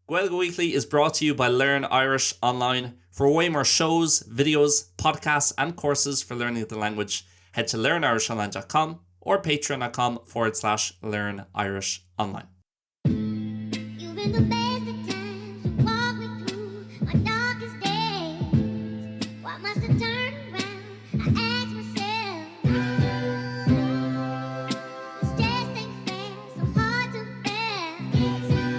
Gaeilge Weekly is brought to you by Learn Irish Online. For way more shows, videos, podcasts and courses for learning the language, head to learnirishonline.com or patreon.com forward slash learn Irish online. You've been the best of times to walk me through my darkest days. Why must I turn around? I ask myself. This just ain't fair, so hard to bear. I'm not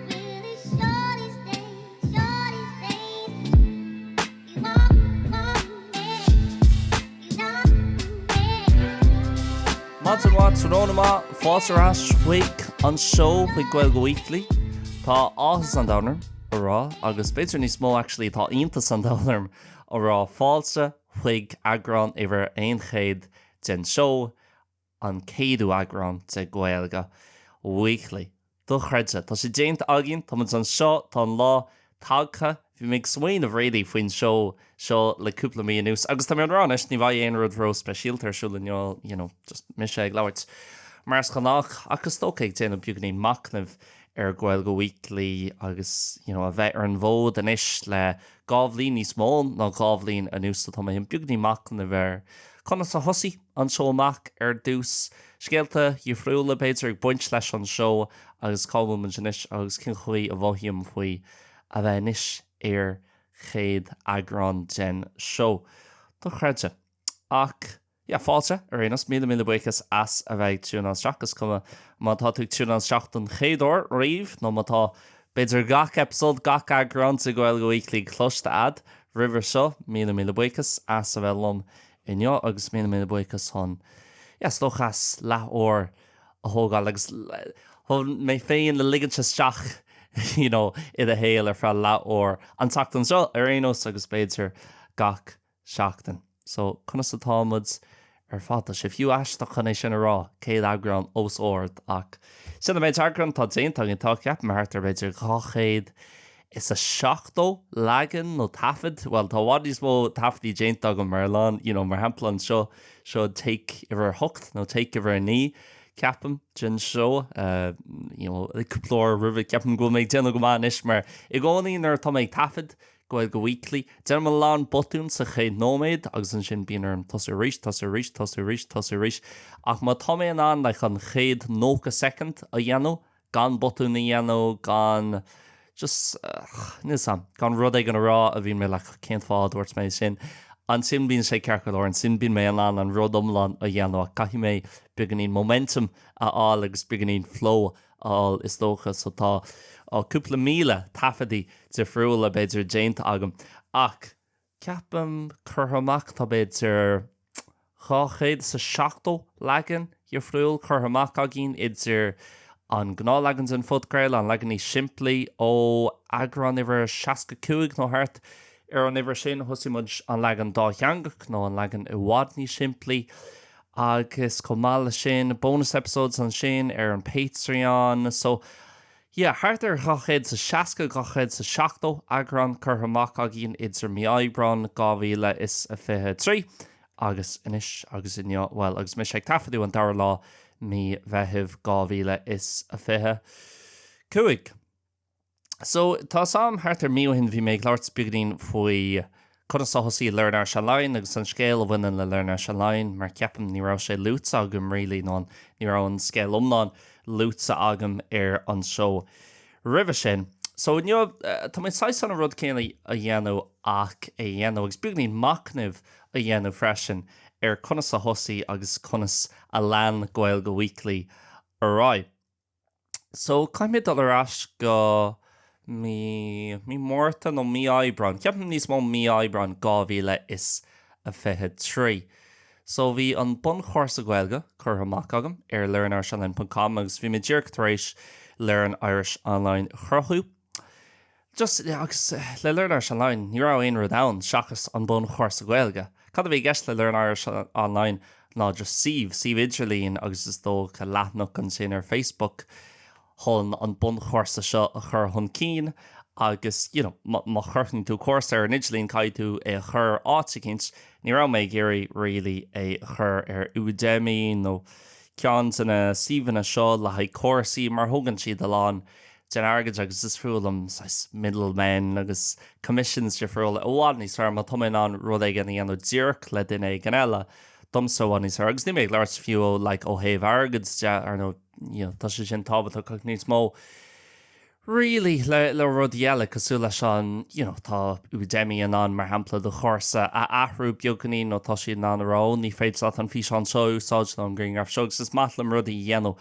really sure these days, sure these days. You walk, walk me, you know me. Maidin mhaith, tráthnóna maith, fáilte ar ais chuig an seó, chuig Gaeilge Weekly. Tá áthas an domhain orm a rá, agus b'fhéidir níos mó actually, tá iontas an domhain orm a rá, fáilte chuig eagrán uimhir 100 den seó, an céadú eagrán de Gaeilge Weekly. Dochreidte. Tá sé déanta againn, tá muid anseo, tá an lá tagtha. Bhí mé ag smaoineamh really faoin seó seo le cúpla mí anuas agus tá mé ag rá anois, ní bheidh aon rud ró-speisialta ar siúl inniu, you know, just mise ag labhairt mar is gnách ach is dócha ag déanamh beagáinín machnaimh ar Gaeilge Weekly agus, you know, a bheith ar an bhfód anois le 2 bhliain, níos mó ná 2 bhliain anuas, so tá mé chun beagáinín machnaimh ar conas a thosaigh an seó amach ar dtús, scéalta dhifriúla b'fhéidir ag baint leis an seó agus cá bhfuil muid anois agus cén chaoi a mhothaím faoi a bheith anois ar chéad eagrán den seó. Dochreidte. Ach yeah, fáilte ar aon nós, míle míle buíochas as a bheith ag tiúnáil isteach, is cuma má tá tú ag tiúnáil isteach don chéad uair riamh nó má tá b'fhéidir gach episode, gach eagrán de Gaeilge Weekly cloiste a'd roimhe seo, míle míle buíochas as a bheith liom inniu agus míle míle buíochas chun, yeah, is dócha as leath uair a thógáil agus chun mé féin a ligint isteach you know i do shaol ar feadh leath uair an tseachtain seo ar aon nós agus b'fhéidir gach seachtain. So, conas atá muid ar fad? Tá sé fiú aisteach chun é sin a rá, céad eagrán os ard, ach sin an méid eagrán atá déanta againn, tá, ceapaim, thart ar b'fhéidir 270 leagan nó taifead, bhuel, tá i bhfad níos mó taifeadtaí déanta agam mar a lán, you know, mar shampla anseo, seo take uimhir 8 nó take uimhir 9, ceapaim, den seó, you know, cúpla uair roimhe, ceapaim go bhfuil mé ag déanamh go maith anois mar i gcónaí nuair atá mé ag taifead, Gaeilge Weekly. Déanaim a lán botún sa chéad nóiméad agus ansin bíonn orm tosú arís, tosú arís, tosú arís, tosú arís. Ach má tá mé in ann like an chéad 90 soicind a dhéanamh gan botún a dhéanamh, gan just, níl 's a'm, gan rud éigin a rá a bhíonn mé like cén fáth a dúirt mé sin, ansin bíonn sé ceart go leor, ansin bíonn mé in ann an rud iomlán a dhéanamh ach caithfidh mé beagáinín momentum a fháil agus beagáinín flow a fháil is dócha so tá cúpla 1,000 taifeadaí difriúla b'fhéidir déanta agam ach ceapaim curtha amach tá b'fhéidir 270 leagan dhifriúil curtha amach againn idir an gnáthleagan den phodchraoladh, an leagan níos simplí ó eagrán uimhir 65 nó thart ar an uimhir sin thosaigh muid an leagan dátheangach nó an leagan i bhfad níos simplí Agus chomh maith leis sin, bonus episodes ansin ar an Patreon. So, yeah, thart ar 260, 270 eagrán curtha amach againn idir mí Aibreán 2023 agus anois agus inniu, bhuel, agus mise ag taifeadadh an dara lá mí Mheithimh 2025. So, tá 's a'm, thart ar mí ó shin bhí mé ag labhairt beagáinín faoi conas a thosaigh Learn Irish Online agus an scéal a bhaineann le Learn Irish Online mar ceapaim ní raibh sé luaite agam really nó ní raibh an scéal iomlán luaite agam ar an seó roimhe sin. So inniu tá mé saghas an rud céanna a dhéanamh ach é a dhéanamh agus beagáinín machnaimh a dhéanamh freisin ar conas a thosaigh agus conas a lean Gaeilge Weekly ar aghaidh. So, caithfidh mé dul ar ais go mí, mí Márta nó mí Aibreán, ceapaim níos mó mí Aibreán 2023. So, bhí an bunchúrsa Gaeilge curtha amach agam ar learnirishonline ponc com agus bhí mé díreach tar éis Learn Irish Online a chruthú. Just, agus le Learn Irish Online, ní raibh aon rud ann seachas an bunchúrsa Gaeilge. Cad a bhí i gceist le Learn Irish Online ná just suíomh, suíomh idirlín agus is dócha leathanach ansin ar Facebook chun an bunchúrsa seo a chur chun cinn agus, you know, má chuireann tú cúrsa ar an idirlíon caithfidh tú é a chur áit eicínt. Ní raibh mé ag iarraidh really é a chur ar Udemy nó. ceann de na suíomhanna seo le haghaidh cúrsaí mar thógann siad a lán den airgead agus is fuath liom saghas middlemen agus commissions difriúla. I bhfad níos fearr má tá mé in ann rud éigin a dhéanamh díreach le duine éigin eile, domsa i bhfad níos fearr. Agus níl mé ag labhairt fiú ó like ó thaobh airgid de, ar ndóigh, you know, tá sé sin tábhachtach ach níos mó really le le rudaí eile cosúil leis an you know tá Udemy in ann mar shampla do chúrsa a athrú beagáinín nó tá siad in ann a rá ó ní féidir leat an físeán seo a úsáid nó an grianghraf seo agus is maith liom rudaí a dhéanamh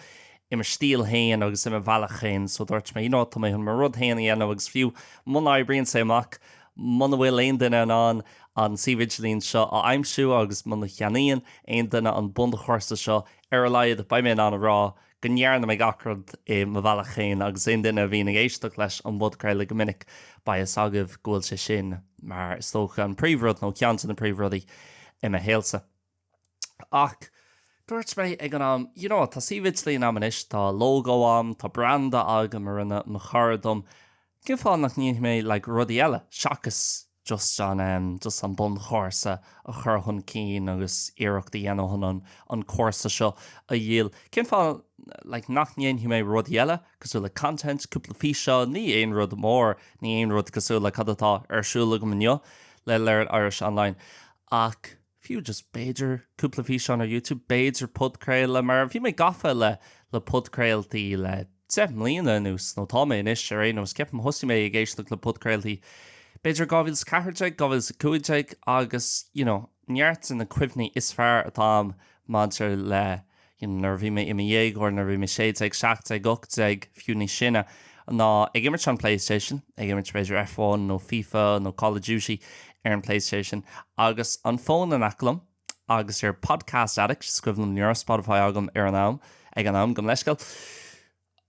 i mo stíl féin agus i mo bhealach féin so dúirt mé you know what tá mé chun mo rud féin a dhéanamh agus fiú muna oibríonn sé amach muna bhfuil aon duine in ann an suíomh idirlín seo a aimsiú agus muna cheannaíonn aon duine an bunchúrsa seo ar a laghad beidh mé in ann a rá go ndearna mé gach rud i mo bhealach féin agus aon duine a bhíonn ag éisteacht leis an bpodchraoladh go minic beidh fhios agaibh go bhfuil sé sin mar is dócha an príomhrud nó ceann de na príomhrudaí i mo shaolsa. Ach dúirt mé ag an am, you know what, tá suíomh idirlín a'm anois, tá lógó a'm, tá branda agam a rinne mo chara dom, cén fáth nach ndéanfaidh mé like rudaí eile seachas just an em just an bunchúrsa a chur chun cinn agus iarracht a dhéanamh chun an an cúrsa seo a dhíol. Cén fáth like nach ndéanfaidh mé rudaí eile cosúil le content, cúpla físeán, ní aon rud mór, ní aon rud cosúil le cad atá ar siúl agam inniu le Learn Irish Online ach fiú just b'fhéidir cúpla físeán ar YouTube, b'fhéidir podchraoladh, mar bhí mé gafa le le podchraoltaí le 10 mbliana anuas, nó tá mé anois ar aon nós, ceapaim thosaigh mé ag éisteacht le podchraoltaí b'fhéidir 2014, 2015 agus you know neart de na cuimhní is fearr atá a'm maidir le you know, nuair a bhí mé i mo dhéagóir, nuair a bhí mé 16, 17, 18, fiú níos sine, ná ag imirt an PlayStation, ag imirt b'fhéidir F1 nó FIFA nó Call of Duty ar an PlayStation, agus an fón in aice liom, agus ar Podcast Addict, is cuimhin liom ní raibh Spotify agam ar an am, ag an am, gabh mo leithscéal,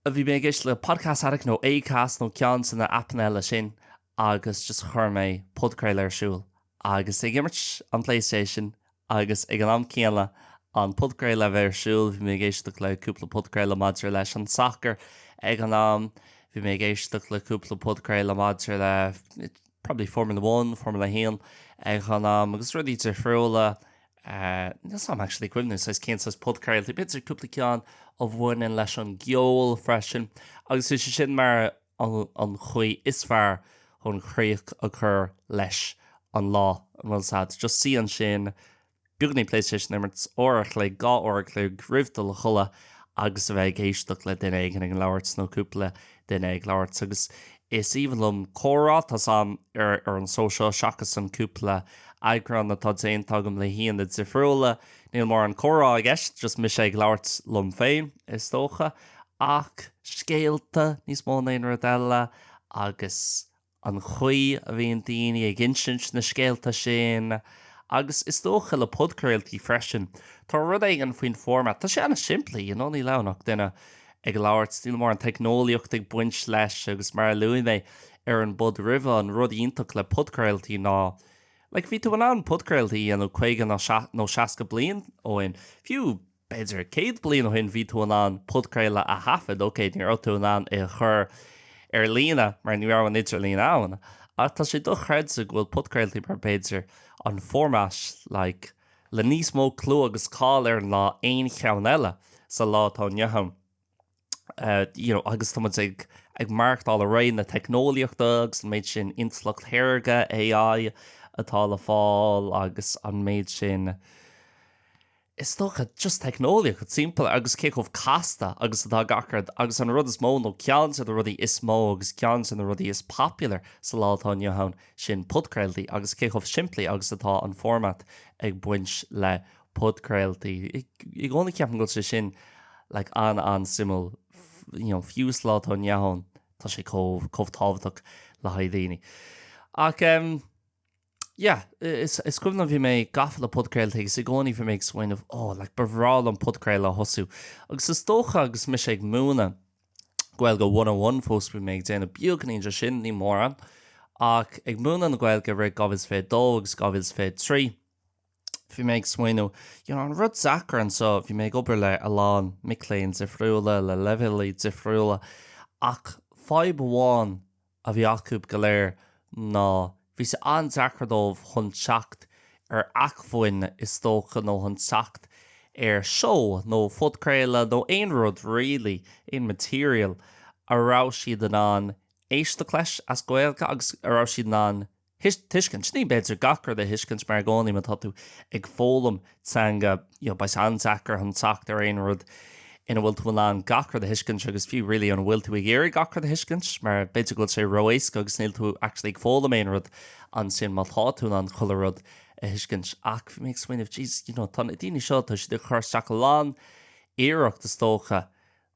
bhí mé ag éisteacht le Podcast Addict nó Acast nó ceann de na aipeanna eile sin agus just chuir mé podchraoladh ar siúl agus ag imirt an PlayStation agus ag an am céanna an podchraoladh a bheith ar siúl, bhí mé ag éisteacht le cúpla podchraoladh maidir leis an sacar ag an am, bhí mé ag éisteacht le cúpla podchraoladh maidir le probably Formula One, Formula 1 ag an am agus rudaí difriúla. Níl 's a'm actually cuimhniú saghas cén saghas podchraoltaí, b'fhéidir cúpla ceann a bhaineann leis an gceol freisin agus bhí sé sin mar an chaoi is fearr chun críoch a chur leis an lá, an bhfuil 's a'd. Just suí ansin, beagáinín PlayStation a imirt, uair a chloig, 2 uair a chloig roimh dul a chodladh agus a bheith ag éisteacht le duine éigin ag labhairt nó cúpla duine ag labhairt agus is aoibhinn liom comhrá, tá 's a'm, ar ar an seó seo seachas an cúpla eagrán atá déanta agam le haíonna difriúla, níl mórán comhrá i gceist, just mise ag labhairt liom féin, is dócha. Ach scéalta níos mó ná aon rud eile agus an chaoi a bhíonn daoine ag insint na scéalta sin agus is dócha le podchraoltaí freisin, tá rud éigin faoin format, tá sé an-simplí, you know, níl ann ach duine ag labhairt, níl mórán teicneolaíocht ag baint leis agus mar a luaigh mé ar an bpod roimhe, an rud iontach le podchraoltaí ná like bhí tú in ann podchraoltaí a dhéanamh 50 nó 60 bliain ó shin, fiú B'fhéidir 100 bliain ó shin bhí tú in ann podchraoladh a thaifead, ok, ní raibh tú in ann é a chur ar líne mar ní raibh an idirlíon ann, ach tá sé dochreidte go bhfuil podchraoltaí mar b'fhéidir an format like le níos mó clú agus cáil air ná aon cheann eile sa lá atá inniu ann. You know, agus tá muid ag ag maireachtáil i ré na teicneolaíochta agus an méid sin intleacht shaorga, AI, atá le fáil agus an méid sin Is dócha, just teicneolaíocht simple agus cé chomh casta agus atá gach rud agus an rud is mó nó ceann de na rudaí is mó agus ceann de na rudaí is popular sa lá atá inniu ann sin podchraoltaí agus cé chomh simplí agus atá an format ag baint le podchraoltaí. I gcónaí ceapaim go bhfuil sé sin like an-an-suimiúil you know fiú sa lá atá inniu ann tá sé chomh chomh tábhachtach le haghaidh daoine. Ach em. Yeah, is cuimhin liom bhí mé gafa le podchraoltaí agus i gcónaí bhí mé ag smaoineamh, oh, like, ba bhreá liom podchraoladh a thosú. Agus is dócha agus mise ag múineadh Gaeilge 101 fós bhí mé ag déanamh beagáinín de sin, ní mórán, ach ag múineadh na Gaeilge i rith 2022 agus 2023, bhí mé ag smaoineamh, you know, an rud deacair anseo, bhí mé ag obair le a lán mic léinn difriúla, le leibhéalaí difriúla, ach fadhb amháin a bhí acu go léir ná bhí sé an-deacair dóibh chun teacht ar acmhainn is dócha nó chun teacht ar seó nó phodchraoladh nó aon rud really, aon material a raibh siad in ann éisteacht leis as Gaeilge agus a raibh siad in ann tuiscint. Ní b'fhéidir gach rud a thuiscint mar i gcónaí má tá tú ag foghlaim teanga you know, beidh sé an-deacair chun teacht ar aon rud ina bhfuil tú in ann gach rud a thuiscint agus fiú really an bhfuil tú ag iarraidh gach rud a thuiscint mar b'fhéidir go bhfuil sé ró-éasca agus níl tú actually ag foghlaim aon rud ansin má tá tú in ann chuile rud a thuiscint. Ach bhí mé ag smaoineamh jeez, you know, tá na daoine seo, tá siad ag cur isteach a lán iarracht is dócha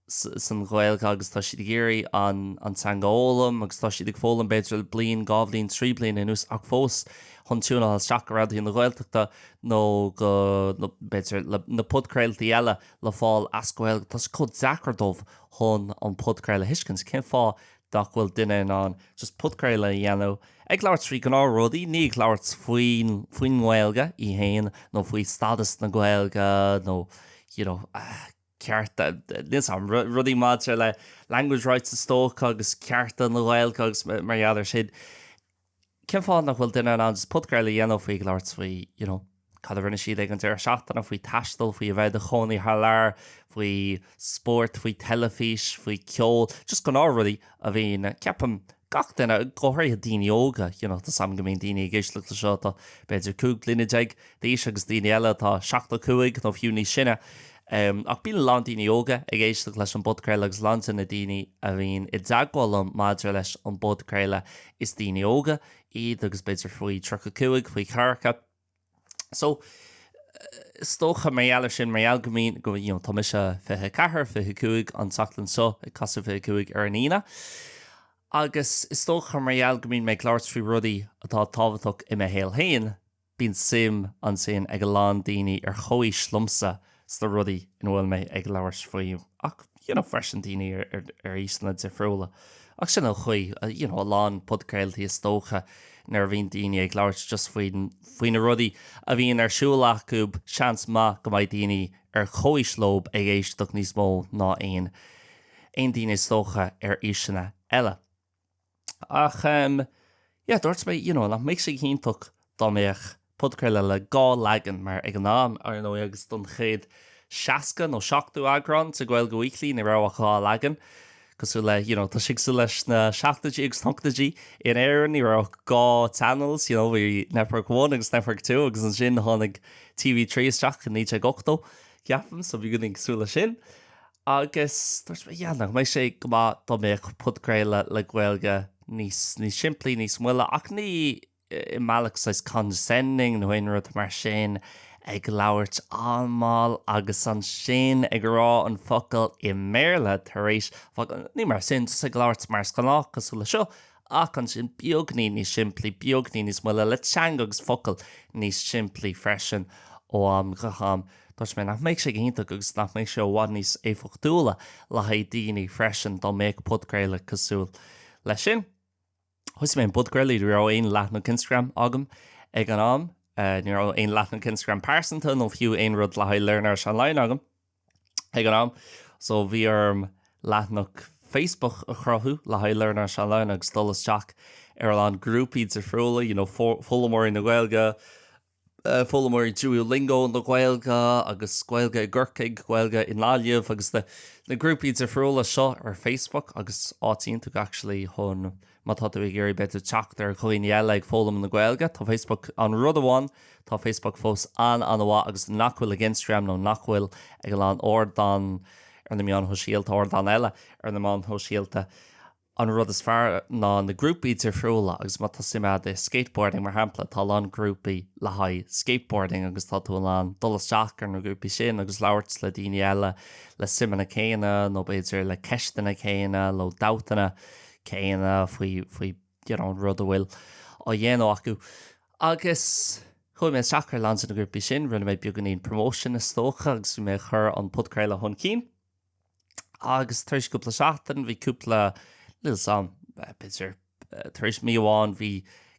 san Ghaeilge agus tá siad ag iarraidh an an teanga a fhoghlaim agus tá siad ag foghlaim b'fhéidir le bliain, 2 bhliain, 3 bliana anuas ach fós chun tiúnáil isteach go Raidió na Gaeltachta nó go nó b'fhéidir le na podchraoltaí eile le fáil as Gaeilge tá sé chomh deacair dóibh chun an podchraoladh a thuiscint. Cén fáth nach bhfuil duine in ann just podchraoladh a dhéanamh ag labhairt faoi ghnáthrudaí, ní ag labhairt faoin faoin nGaeilge í féin nó faoi stádas na Gaeilge nó you know cearta, níl 'fhios a'm, rudaí maidir le language rights is dócha agus cearta na Gaeilge agus mar gheall air sin. Cén fáth nach bhfuil duine in ann just podchraoladh a dhéanamh faoi ag labhairt faoi you know cad a rinne siad ag an deireadh seachtaine, faoi taisteal, faoi a bheith i do chónaí thar lear, faoi spórt, faoi teilifís, faoi ceol, just gnáthrudaí a bhíonn, ceapaim, gach duine, go háirithe daoine óga, you know, tá 's a'm go mbíonn daoine ag éisteacht le seo atá b'fhéidir 15 bliana d'aois agus daoine eile atá 75 nó fiú níos sine. Ach bíonn a lán daoine óga ag éisteacht leis an bpodchraoladh agus a lán de na daoine a bhíonn i dteagmháil liom maidir leis an bpodchraoladh is daoine óga iad agus b'fhéidir faoi 35, faoi cheathracha. So, is dócha mar gheall air sin, mar gheall go mbíonn, go, you know, tá mise 24, 25 an tseachtain seo, ag casadh 25 ar an Aoine, agus is dócha mar gheall go mbíonn mé ag labhairt faoi rudaí atá tábhachtach i mo shaol féin, bíonn suim ansin ag a lán daoine ar chomhaois liomsa sna rudaí ina bhfuil mé ag labhairt faoi, ach you know freisin daoine ar aoiseanna difriúla. Ach sin an chaoi, you know, a lán podchraoltaí is dócha nuair a bhíonn daoine ag labhairt just faoi faoi na rudaí a bhíonn ar siúl acu, seans maith go mbeidh daoine ar chomhaois leo ag éisteacht níos mó ná aon aon daoine is dócha ar aoiseanna eile. Ach em yeah dúirt mé you know nach mbeadh sé go hiontach dá mbeadh podchraoladh le dhá leagan mar ag an am ar ndóigh agus don chéad 60 nó 70 eagrán de Gaeilge Weekly ní raibh ach dhá leagan cosúil le you know tá sé cosúil leis na seachtóidí agus ochtóidí in Éirinn ní raibh ach dhá channels you know bhí Network One agus Network Two agus ansin tháinig TV3 isteach in 1980 ceapaim so bhí rudaí cosúil leis sin. Agus dúirt mé, yeah, nach mbeadh sé go maith dá mbeadh podchraoladh le Gaeilge níos, níos simplí, níos moille, ach ní i mbealach saghas condescending nó aon rud mar sin, ag labhairt an-mhall agus ansin ag rá an focal i mBéarla tar éis focal, ní mar sin, just ag labhairt mar is gnách cosúil le seo, ach ansin beagní níos simplí, beagní níos moille le teanga agus focail níos simplí freisin ó am go ham. Dúirt mé nach mbeadh sé go hiontach agus nach mbeadh sé i bhfad níos éifeachtúla le haghaidh daoine freisin dá mbeadh podchraoladh cosúil leis sin. Thosaigh mé an podchraoladh, ní raibh aon leathanach Instagram agam ag an am, ní raibh aon leathanach Instagram pearsanta nó fiú aon rud le haghaidh Learn Irish Online agam ag an am, so bhí orm leathanach Facebook a chruthú le haghaidh Learn Irish Online agus dul isteach ar a lán grúpaí difriúla, you know, foghlaimeoirí na Gaeilge, foghlaimeoirí Duolingo na Gaeilge agus Gaeilge i gCorcaigh, Gaeilge i nGaillimh agus na na grúpaí difriúla seo ar Facebook agus áit iontach actually chun má tá tú ag iarraidh b'fhéidir teacht ar dhaoine eile ag foghlaim na Gaeilge. Tá Facebook an rud amháin, tá Facebook fós an-an-mhaith agus nach bhfuil ag Instagram nó nach bhfuil ag a lán ardán ar na meáin shóisialta, ardán eile ar na meáin shóisialta. An rud is fearr ná na grúpaí difriúla agus má tá suim agat i skateboarding mar shampla, tá a lán grúpaí le haghaidh skateboarding agus tá tú in ann dul isteach ar na grúpaí sin agus labhairt le daoine eile le suimeanna céanna nó b'fhéidir le ceisteanna céanna nó dabhtanna céanna faoi faoi you know an rud a bhfuil á dhéanamh acu. Agus chuaigh mé isteach ar a lán de na grúpaí sin, rinne mé beagáinín promotion is dócha agus bhí mé ag cur an podchraoladh chun cinn. Agus tar éis cúpla seachtain, bhí cúpla, níl 'fhios a'm, b'fhéidir tar éis mí amháin bhí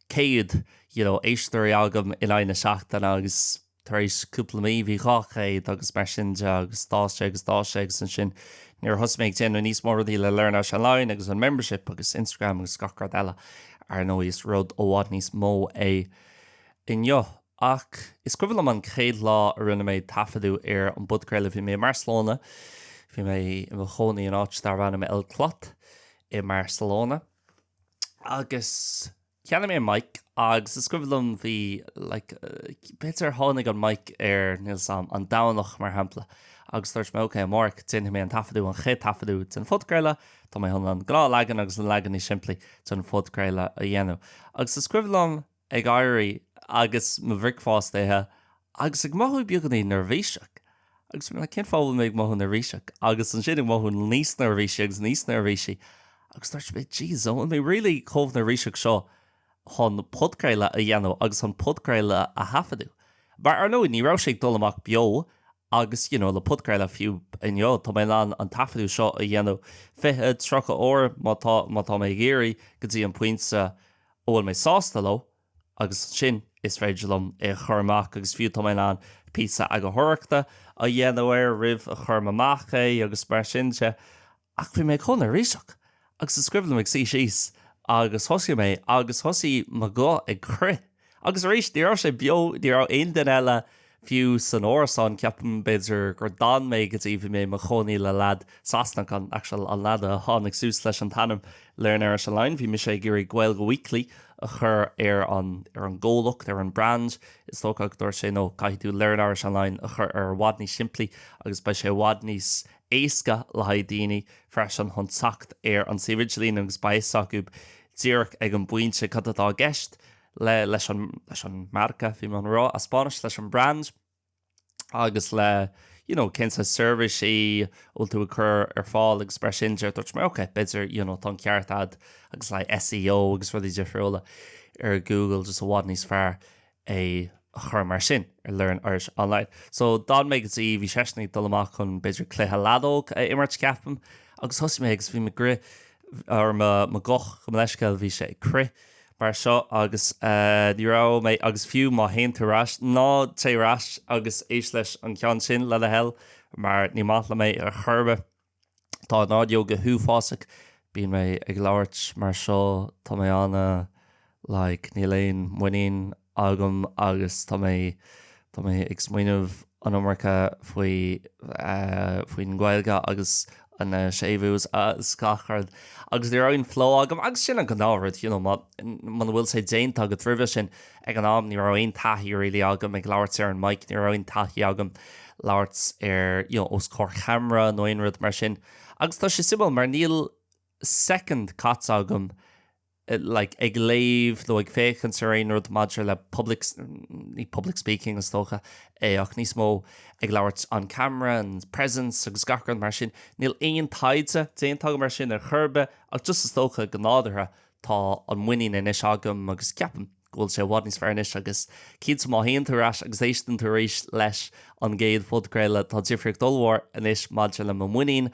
100 you know éisteoirí agam in aghaidh na seachtaine agus tar éis cúpla mí bhí 200 agus mar sin de agus d'fhás sé agus d'fhás sé agus ansin nuair a thosaigh mé ag déanamh níos mó rudaí le Learn Irish Online agus an membership agus Instagram agus gach rud eile, ar ndóigh is rud i bhfad níos mó é inniu. Ach is cuimhin liom an chéad lá a rinne mé taifeadadh ar an bpodchraoladh, bhí mé i mBarcelona, bhí mé i mo chónaí in áit darbh ainm El Clot i mBarcelona agus cheannaigh mé an mic agus is cuimhin liom bhí like b'fhéidir tháinig an mic ar, níl 'fhios a'm, an Domhnach mar shampla agus dúirt mé ok amárach déanfaidh mé an taifeadadh, an chéad taifeadadh den phodchraoladh, tá mé chun an gnáthleagan agus an leagan níos simplí den phodchraoladh a dhéanamh. Agus is cuimhin liom ag éirí agus mo bhricfeasta a ithe agus ag mothú beagáinín neirbhíseach. Agus mé like, cén fáth a bhfuil mé ag mothú neirbhíseach? Agus ansin ag mothú níos neirbhísí agus níos neirbhísí. Agus dúirt mé, jeez, an bhfuil mé really chomh neirbhíseach seo chun podchraoladh a dhéanamh agus chun podchraoladh a thaifeadadh? Mar ar ndóigh, ní raibh sé ag dul amach beo agus, you know, le podchraoladh fiú inniu, tá mé in ann an taifeadadh seo a dhéanamh 20, 30 uair má tá, má tá mé ag iarraidh go dtí an pointe a bhfuil mé sásta leo agus ansin is féidir liom é a chur amach agus fiú tá mé in ann píosa eagarthóireachta a dhéanamh air roimh a chuirim amach é agus mar sin de. Ach bhí mé chomh neirbhíseach agus is cuimhin liom ag suí síos agus thosaigh mé agus thosaigh mo ghuth ag crith Agus arís, ní raibh sé beo, ní raibh aon duine eile fiú san árasán, ceapaim, b'fhéidir gur d'fhan mé go dtí, bhí mé i mo chónaí le leaid Sasanach, an, actually an leaid a tháinig suas leis an t-ainm Learn Irish Online, bhí mise ag iarraidh Gaeilge Weekly a chur ar an, ar an gcomhlacht, ar an brand, is dócha, ach dúirt sé no, caithfidh tú Learn Irish Online a chur air i bhfad níos simplí agus beidh sé i bhfad níos éasca le haghaidh daoine freisin chun teacht ar an suíomh idirlín agus beidh fhios acu díreach ag an bpointe cad atá i gceist. le leis an leis an marca, bhí mé chun a rá, as Spáinnis, leis an brand agus le you know cén saghas seirbhísí a bhfuil tú ag cur ar fáil agus mar sin de. Dúirt mé ok, b'fhéidir you know tá an ceart a'd agus le SEO agus rudaí difriúla ar Google just i bhfad níos fearr é a chur mar sin ar Learn Irish Online. So d'fhan mé go dtí bhí seisean ag dul amach chun b'fhéidir cluiche leadóg a imirt ceapaim agus thosaigh mé agus bhí mo grith ar mo mo ghuth gabh mo leithscéal bhí sé ag crith mar seo agus ní raibh mé agus fiú má théann tú ar ais, ná téigh ar ais agus éist leis an cheann sin le do thoil mar ní maith liom é ar chor ar bith. Tá an audio go huafásach, bíonn mé ag labhairt mar seo, tá mé ana like níl aon muinín agam agus tá mé tá mé ag smaoineamh an iomarca faoi faoin nGaeilge agus an séimhiú is gach rud agus ní raibh aon flow agam agus sin an gnáthrud you know má muna bhfuil sé déanta agat roimhe sin ag an am ní raibh aon taithí really agam ag labhairt ar an mic ní raibh aon taithí agam labhairt ar you know os comhair camera nó aon rud mar sin agus tá sé suimiúil mar níl soicind caite agam like ag léamh nó ag féachaint ar aon rud maidir le public, ní public speaking is dócha é ach níos mó ag labhairt on camera and presence agus gach rud mar sin. Níl aon taighde déanta agam ar sin ar chor ar bith ach just is dócha go nádúrtha tá an muinín anois agam agus ceapaim go bhfuil sé i bhfad níos fearr anois agus cinnte má théann tú ar ais agus éisteann tú arís leis an gcéad phodchraoladh tá difríocht ollmhór anois maidir le mo mhuinín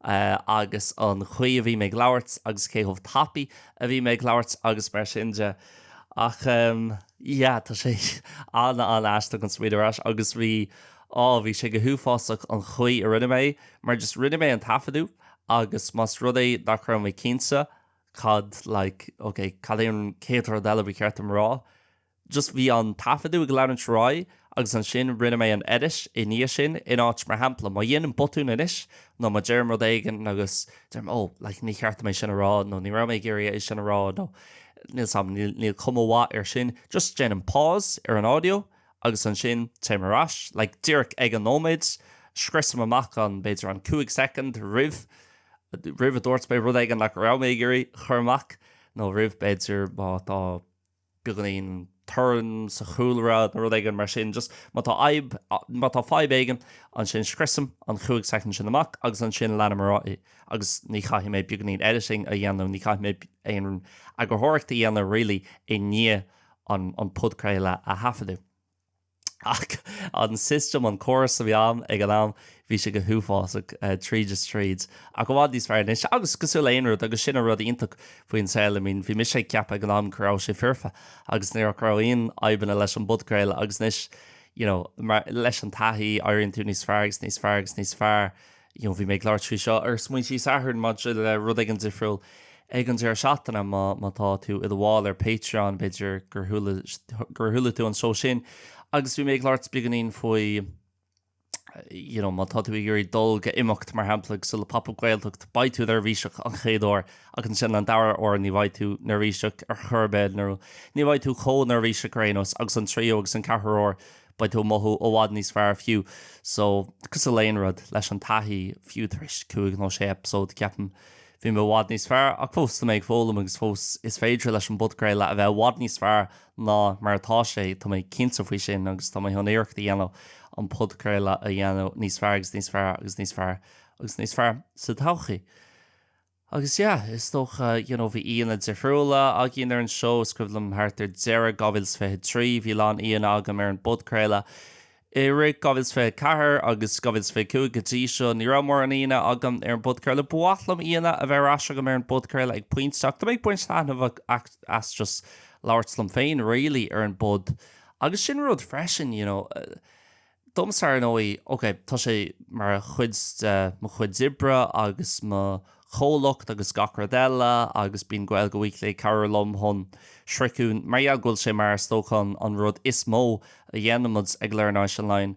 agus an chaoi a bhí mé ag labhairt agus cé chomh tapaidh a bhí mé ag labhairt agus mar sin de. Ach yeah tá sé an-an-aisteach an smaoineamh ar ais agus bhí á bhí sé go huafásach an chaoi a rinne mé mar just rinne mé an taifeadadh agus más rud é nach raibh mé cinnte cad like ok cad é an chéad rud eile ba cheart dom a rá? Just bhí an taifeadadh ag leanúint ar aghaidh agus ansin rinne mé an edit i ndiaidh sin in áit mar shampla má dhéanaim botún anois nó má deirim rud éigin agus deirim oh like ní cheart dom é sin a rá nó ní raibh mé ag iarraidh é sin a rá nó níl 's a'm níl níl cuma mhaith air sin just déanaim pause ar an audio agus ansin téim ar ais like díreach ag an nóiméad scriosaim amach an b'fhéidir an 5 soicind roimh roimh a dúirt mé rud éigin nach raibh mé ag iarraidh a chur amach, nó roimh b'fhéidir má tá beagáinín torann sa chúlra nó rud éigin mar sin, just má tá fhadhb, má tá fadhb éigin, ansin scriosaim an chúig soicind sin amach agus ansin leanaim ar aghaidh agus ní chaithfidh mé beagáinín editing a dhéanamh, ní chaithfidh mé aon eagarthóireacht a dhéanamh really i ndiaidh an an podchraoladh a thaifeadadh. Ach an system, an córas a bhí ann ag an am, bhí sé go huafásach tríd is tríd. Ach i bhfad níos fearr anois. Agus cosúil le aon rud, agus sin an rud iontach faoin saol, I mean, bhí mise ag ceapadh ag an am go raibh sé foirfe agus ní raibh aon fhadhbanna leis an bpodchraoladh agus anois, you know, mar, leis an taithí, éiríonn tú níos fearr agus níos fearr agus níos fearr. you know, bhí mé ag labhairt faoi seo ar Smaointí Sathairn maidir le rud éigin difriúil ag an deireadh seachtaine má, má tá tú i do bhall ar Patreon, b'fhéidir gur chuala, gur chuala tú an seó sin. Agus bhí mé ag labhairt beagáinín faoi you know, má tá tú ag iarraidh dul go imeacht, mar shampla, cosúil le Pop Up Gaeltacht, beidh tú neirbhíseach an chéad uair ach ansin an dara huair ní bheidh tú neirbhíseach ar chor ar bith nó ní bheidh tú chomh neirbhíseach ar aon nós agus an tríú agus an ceathrú huair beidh tú ag mothú i bhfad níos fearr fiú. So, cosúil le aon rud, leis an taithí, fiú tar éis cúig nó sé eipeasóid, ceapaim, bhí mé i bhfad níos fearr ach fós tá mé ag foghlaim agus fós is féidir leis an bpodchraoladh a bheith i bhfad níos fearr ná mar atá sé, tá mé cinnte faoi sin agus tá mé chun iarracht a dhéanamh an podchraoladh a dhéanamh níos fearr agus níos fearr agus níos fearr agus níos fearr sa todhchaí. Agus yeah, is dócha, you know, bhí aíonna difriúla againn ar an seó, is cuimhin liom thart ar deireadh 2023 bhí a lán aíonna agam ar an bpodchraoladh. I rith 2024 agus 2025 go dtí seo, ní raibh mórán aíonna agam ar an bpodchraoladh. Ba mhaith liom aíonna a bheith ar ais agam ar an bpodchraoladh ag pointe ach tá mé ag baint taitneamh as just labhairt liom féin really ar an bpod. Agus sin rud freisin, you know, domsa ar ndóigh, ok, tá sé mar chuid de mo chuid oibre agus mo chomhlacht agus gach rud eile agus bíonn Gaeilge Weekly ag cabhrú liom chun sroicheadh, mar gheall go bhfuil sé mar is dócha an rud is mó a dhéanaimid ag Learn Irish Online.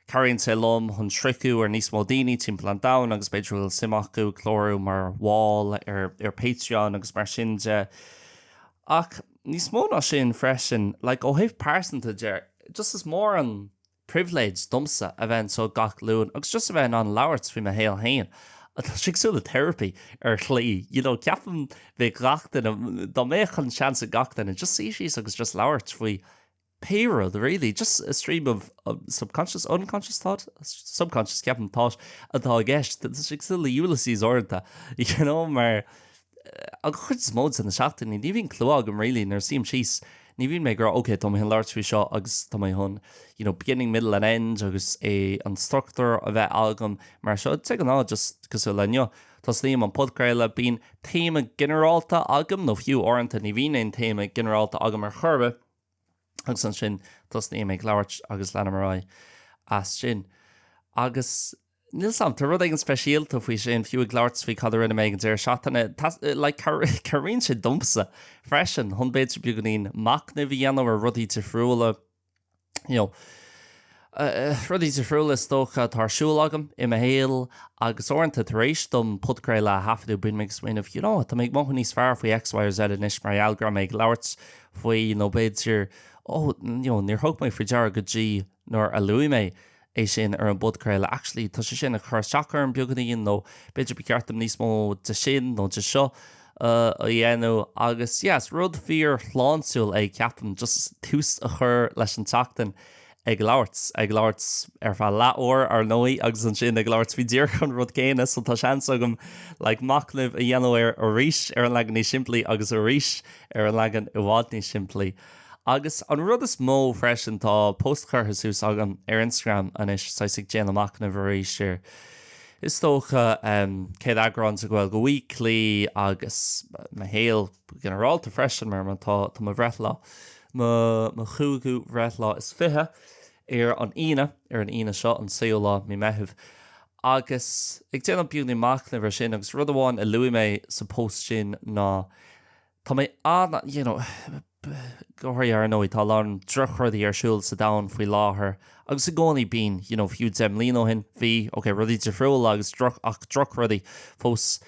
Cabhraíonn sé liom chun sroicheadh ar níos mó daoine timpeall an domhain agus b'fhéidir go bhfuil suim acu clárú mar bhall ar ar Patreon agus mar sin de. Ach níos mó ná sin freisin, like ó thaobh pearsanta de, just is mór an pribhléid domsa a bheith anseo gach Luan agus just a bheith in ann labhairt faoi mo shaol féin. Tá sé cosúil le therapy ar shlí, you know, ceapaim bheadh gach duine, dá mbeadh an seans ag gach duine just suí síos agus just labhairt faoi pé rud really, just a stream of subconscious, unconscious thought, subconscious ceapaim thought atá i gceist. Tá sé cosúil le Ulysses uaireanta, you know, mar An chuid is mó de na seachtainí, ní bhíonn clue agam really nuair a suím síos, ní bhíonn mé ag rá ok tá mé chun labhairt faoi seo agus tá mé chun you know beginning, middle and end agus é an struchtúr a bheith agam mar seo. De ghnáth just cosúil le inniu, tosnaím an podchraoladh, bíonn téama ginearálta agam nó fiú uaireanta ní bhíonn aon téama ginearálta agam ar chor ar bith agus ansin tosnaím ag labhairt agus leanaim ar aghaidh as sin. Agus. Níl 's a'm, tá rud éigin speisialta faoi sin, fiú ag labhairt faoi cad a rinne mé ag an deireadh seachtaine. Like, cabhraíonn sé domsa freisin chun b'fhéidir beagáinín machnaimh a dhéanamh ar rudaí difriúla, you know, rudaí difriúla is dócha atá ar siúl agam i mo shaol agus uaireanta tar éis dom podchraoladh a thaifeadadh bíonn mé ag smaoineamh, you know, tá mé ag mothú níos fearr faoi X, Y or Z anois mar gheall go raibh mé ag labhairt faoi nó b'fhéidir, oh, you know, níor thug mé faoi deara go dtí nuair a luaigh mé é sin ar an bpodchraoladh, actually tá sé sin ag cur isteach orm beagáinín nó b'fhéidir ba cheart dom níos mó de sin nó de seo a dhéanamh agus yeah is rud fíor shláintiúil é ceapaim just tús a chur leis an tseachtain ag labhairt, ag labhairt ar feadh leath uair ar ndóigh agus ansin ag labhairt faoi díreach an rud céanna so tá seans agam like machnamh a dhéanamh air arís ar an leagan níos simplí agus arís ar an leagan i bhfad níos simplí. Agus an rud is mó freisin, tá post curtha suas agam ar Instagram anois, saghas ag déanamh machnaimh arís ar, is dócha, céad eagrán de Gaeilge Weekly agus mo shaol go ginearálta freisin, mar tá tá mo bhreithlá, mo mo chúigiú bhreithlá is 20 ar an Aoine, ar an Aoine seo, an séú lá mí Meitheamh. Agus ag déanamh beagáinín machnaimh ar sin, agus rud amháin a luaigh mé sa post sin ná, Tá mé an, you know, go háirithe ar ndóigh, tá a lán drochrudaí ar siúl sa domhan faoi láthair agus i gcónaí bíonn, you know, fiú 10 mbliana ó shin, bhí, ok, rudaí difriúla agus droch, ach drochrudaí fós,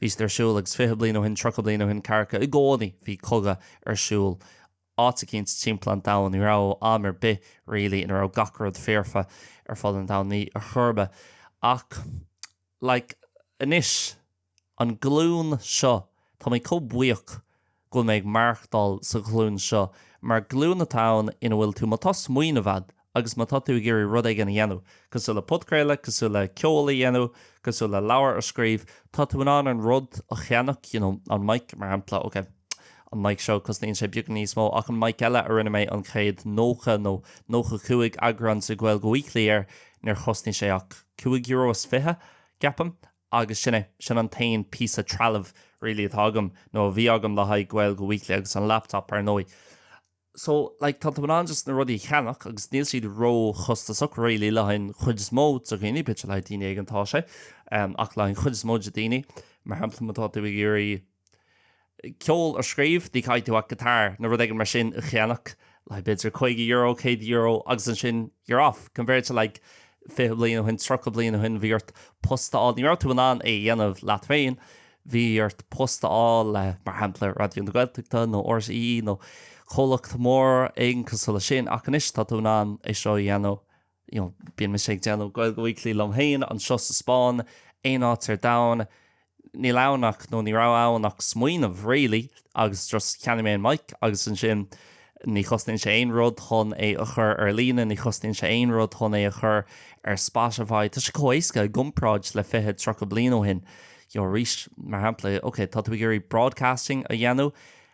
bhí siad ar siúl agus 20 bliain ó shin, 30 bliain ó shin, ceathracha, i gcónaí bhí cogadh ar siúl áit eicínt timpeall an domhain, ní raibh am ar bith really ina raibh gach rud foirfe ar fud an domhain, ní ar chor ar bith ach like anois, An glúin seo, tá mé chomh buíoch go bhfuil mé ag maireachtáil sa ghlúin seo, mar glúin atá ann ina bhfuil tú, má tá smaoineamh a'd agus má tá tú ag iarraidh rud éigin a dhéanamh, cosúil le podchraoladh, cosúil le ceol a dhéanamh, cosúil le leabhar a scríobh, tá tú in ann an rud a cheannach, you know, an mic mar shampla, ok, an mic seo, cosnaíonn sé beagán níos mó ach an mic eile a rinne mé an chéad 90 nó 95 eagrán de Gaeilge Weekly air, níor chosnaigh sé ach €5.20, ceapaim. Agus sin é, sin an t-aon píosa trealaimh really atá agam, nó a bhí agam le haghaidh Gaeilge Weekly agus an laptop ar ndóigh. So, like, tá tú in ann just na rudaí a cheannach agus níl siad ró-chostasach really le haghaidh an chuid is mó de dhaoine, b'fhéidir le haghaidh daoine éigin tá sé, ach le haghaidh an chuid is mó de dhaoine, mar shampla má tá tú ag iarraidh ceol a scríobh, ní chaithfidh tú ach guitar nó rud éigin mar sin a cheannach. Like b'fhéidir €50, €100 agus ansin you're off. Compared to like 20 bliain ó shin, 30 bliain ó shin bhí ort post a fháil, ní raibh tú in ann é a dhéanamh leat féin, bhí ort post a fháil le, mar shampla, Raidió na Gaeltachta nó RTÉ nó comhlacht mór éigin cosúil leis sin ach anois tá tú in ann é seo a dhéanamh you know, bíonn mise ag déanamh Gaeilge Weekly liom féin anseo sa Spáinn, aon áit ar domhan, níl ann ach, nó ní raibh ann ach smaoineamh really agus just cheannaigh mé an mic agus ansin ní chosnaíonn sé aon rud chun é a chur ar líne, ní chosnaíonn sé aon rud chun é a chur ar Spotify, tá sé chomh éasca i gcomparáid le 20, 30 bliain ó shin. You know, arís, mar shampla, ok, tá tú ag iarraidh broadcasting a dhéanamh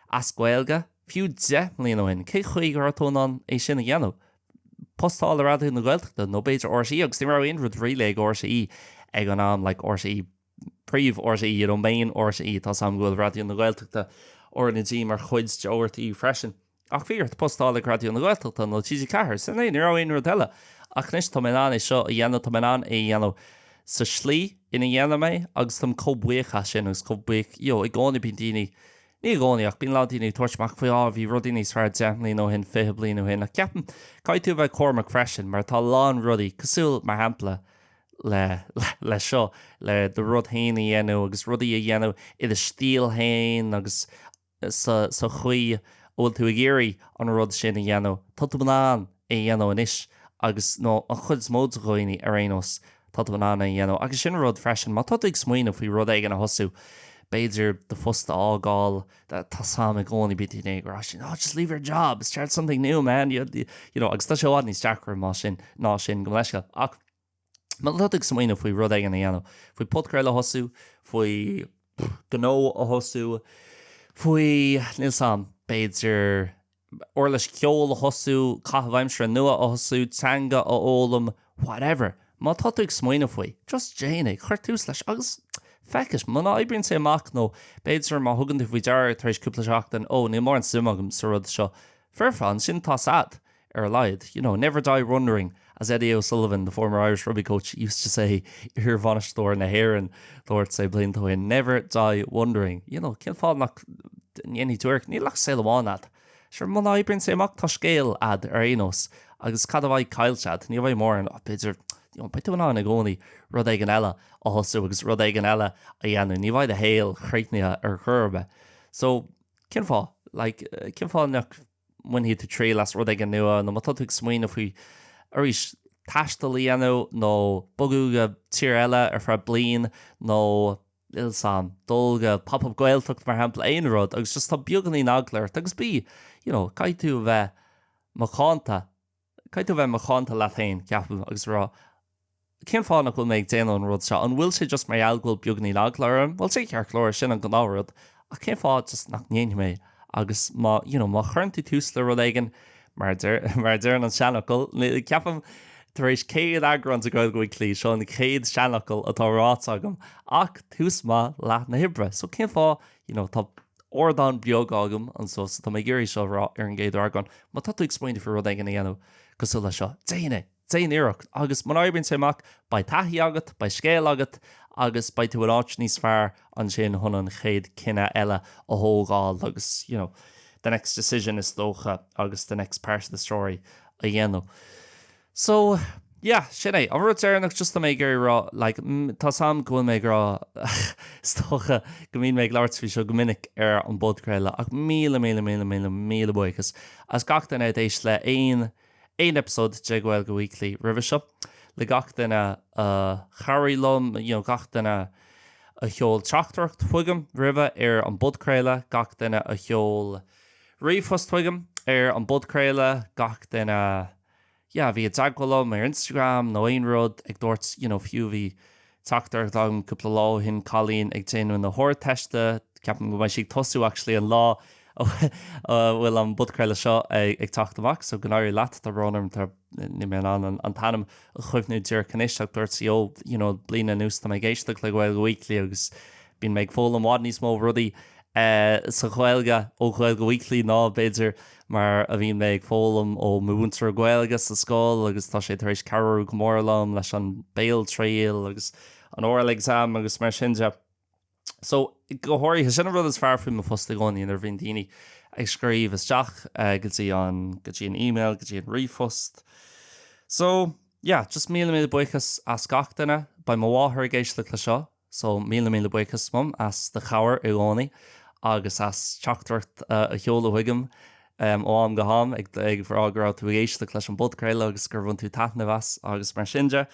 as Gaeilge, fiú 10 mbliana ó shin, cé chaoi go raibh tú in ann é sin a dhéanamh? Post a fháil le Raidió na Gaeltachta nó b'fhéidir RTÉ agus ní raibh aon rud really ag RTÉ ag an am like RTÉ príomh RTÉ you know main RTÉ tá 's agam go bhfuil Raidió na Gaeltachta RnaG mar chuid de RTÉ freisin ach bhí ort post a fháil ag Raidió na Gaeltachta nó TG4 sin é ní raibh aon rud eile ach anois tá mé in ann é seo a dhéanamh tá mé in ann é a dhéanamh sa slí ina dhéanaim é agus táim chomh buíoch as sin agus chomh buíoch you know i gcónaí bíonn daoine Ní i gcónaí, ach bíonn a lán daoine ag tabhairt amach faoi, á, bhí rudaí níos fearr 10 mbliana ó shin, 20 bliain ó shin, ach ceapaim, caithfidh tú a bheith cúramach freisin, mar tá a lán rudaí, cosúil, mar shampla, le, le seo, le do rud féin a dhéanamh agus rudaí a dhéanamh i do stíl féin agus sa, sa chaoi a bhfuil tú ag iarraidh an rud sin a dhéanamh, tá tú in ann é a dhéanamh anois agus, nó an chuid is mó de dhaoine ar aon nós, tá tú in ann é a dhéanamh. Agus sin rud freisin, má tá tú ag smaoineamh faoi rud éigin a thosú, b'fhéidir do phost a fhágáil, tá 's agam i gcónaí bíonn daoine ag rá sin, oh just leave your job, start something new man, you know, agus tá sé i bhfad níos deacra má sin, ná sin gabh mo leithscéal. Ach má tá tú ag smaoineamh faoi rud éigin a dhéanamh, faoi podchraoladh a thosú, faoi gnó a thosú, faoi, níl 's agam, b'fhéidir uirlis ceoil a thosú, caitheamh aimsire nua a thosú, teanga a fhoghlaim, whatever. Má tá tú ag smaoineamh faoi, just déan é, cuir tús leis agus feicfidh. Muna oibríonn sé amach nó b'fhéidir má thugann tú faoi deara tar éis cúpla seachtain, oh níl mórán suim agam sa rud seo, foirfe, ansin tá 's a'd. ar a laghad. You know, never die wondering, as Eddie O'Sullivan, the former Irish rugby coach, used to say, iarbhainisteoir na hÉireann, dúirt sé blianta ó shin, never die wondering. You know, cén fáth nach ndéanfaidh tú iarracht? Níl ach saol amháin a'd. Sure, muna oibríonn sé amach, tá scéal a'd ar aon nós. Agus cad a bheidh caillte a'd? Ní bheidh mórán, oh, b'fhéidir, you know, beidh tú in ann i gcónaí rud éigin eile a thosú agus rud éigin eile a dhéanamh. Ní bheidh do shaol críochnaithe ar chor ar bith. So, cén fáth? Like, cén fáth nach mbainfidh tú triail as rud éigin nua nó má tá tú ag smaoineamh faoi, arís, taisteal a dhéanamh nó bogadh go tír eile ar feadh bliain nó, níl 's a'm, dul go Pop Up Gaeltacht mar shampla, aon rud agus just tá beagáinín eagla ort agus bí, you know, caithfidh tú a bheith macánta. Caithfidh tú a bheith macánta leat féin, ceapaim, agus a rá, cén fáth nach bhfuil mé ag déanamh an rud seo? An bhfuil sé just mar gheall go bhfuil beagáinín eagla orm? Bhuel, sin ceart go leor, sin an gnáthrud, ach cén fáth just nach ndéanfaidh mé? Agus má, you know, má chuireann tú tús le rud éigin, mar a deir, mar a deireann an seanfhocal, ceapaim, tar éis 100 eagrán de Gaeilge Weekly, seo an chéad seanfhocal atá ráite agam, ach tús maith leath na hoibre. So cén fáth, you know, tá ardán beag agam anseo so tá mé ag iarraidh seo a rá ar an gcéad eagrán. Má tá tú ag smaoineamh faoi rud éigin a dhéanamh cosúil le seo, déan é! Déan iarracht! Agus muna oibríonn sé amach, beidh taithí agat, beidh scéal agat agus beidh tú in áit níos fearr ansin chun an chéad cinneadh eile a thógáil agus, you know, the next decision is dócha agus the next part of the story a dhéanamh. So, yeah, sin é. An rud deireanach just tá mé ag iarraidh rá, like, tá 's a'm go bhfuil mé ag rá, is dócha go mbíonn mé ag labhairt faoi seo go minic ar an bpodchraoladh, ach míle, míle, míle, míle, míle buíochas as gach duine a d'éist le aon, aon episode de Gaeilge Weekly roimhe seo, le gach duine a chabhraigh liom, you know, gach duine a sheol teachtaireacht chugam roimhe ar an bpodchraoladh, gach duine a sheol ríomhphost chugam ar an bpodchraoladh, gach duine yeah, bhí i dteagmháil liom ar Instagram nó aon rud ag dúirt, you know, fiú bhí teachtaireacht agam cúpla lá ó shin, cailín ag déanamh na hArdteiste, ceapaim go mbeidh sí ag tosú actually an lá a bhfuil an podchraoladh seo ag teacht amach, so go n-éirí leat, tá brón orm, tá, níl mé in ann an t-ainm a chuimhniú díreach anois ach dúirt sí, oh, you know, bliain anuas tá mé ag éisteacht le Gaeilge Weekly agus bíonn mé ag foghlaim i bhfad níos mó rudaí sa Ghaeilge ó Ghaeilge Weekly ná b'fhéidir mar a bhíonn mé ag foghlaim ó mo mhúinteoir Gaeilge sa scoil agus tá sé tar éis cabhrú go mór liom leis an béaltriail agus an oral exam agus mar sin de. So, go háirithe, sin an rud is fearr faoi mo phost i gcónaí nuair a bhíonn daoine ag scríobh isteach go dtí an, go dtí an email, go dtí an ríomhphost. So, yeah, just míle míle buíochas as gach duine. Beidh mo mháthair ag éisteacht le seo, so míle míle buíochas, Mum, as do chabhair i gcónaí agus as teachtaireacht a sheoladh chuigam ó am go ham ag rá go raibh tú ag éisteacht leis an bpodchraoladh agus gur bhain tú taitneamh as agus mar sin de.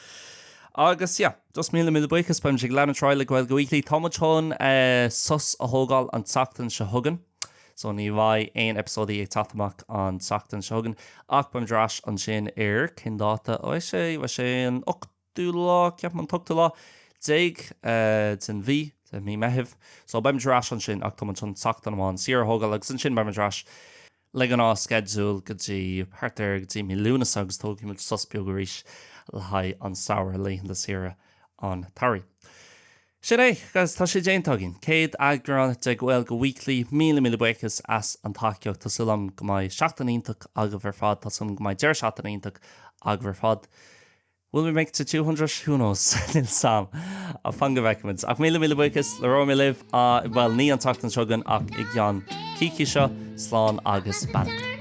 Agus yeah, just míle míle buíochas, beimid ag leanúint ar aghaidh le Gaeilge Weekly. Tá muid chun sos a thógáil an tseachtain seo chugainn, so ní bheidh aon eipeasóidí ag teacht amach an tseachtain seo chugainn, ach beimid ar ais ansin ar, cén dáta a bheidh sé? Beidh sé an ochtú lá, ceapaim an t-ochtú lá déag den mhí, de mhí Meithimh. So beimid ar ais ansin ach tá muid chun seachtain amháin saor a thógáil agus ansin beimid ar ais le gnáthsceideal go dtí thart ar go dtí mí Lúnasa agus tógfaidh muid sos beag arís le haghaidh an samhradh, laethanta saoire an tsamhraidh. Sin é, guys, tá sé déanta againn. Céad eagrán de Gaeilge Weekly. Míle míle buíochas as an tacaíocht. Tá súil agam go mbeidh seachtain iontach agaibh ar fad. Tá súil agam go mbeidh deireadh seachtaine iontach agaibh ar fad. Will we make it to 200? Who knows? Níl 'fhios a'm. Fan go bhfeicfimid. Ach míle míle buíochas, labhróidh mé libh, bhuel, ní an tseachtain seo chugainn ach i gceann coicíse. Slán agus beannacht.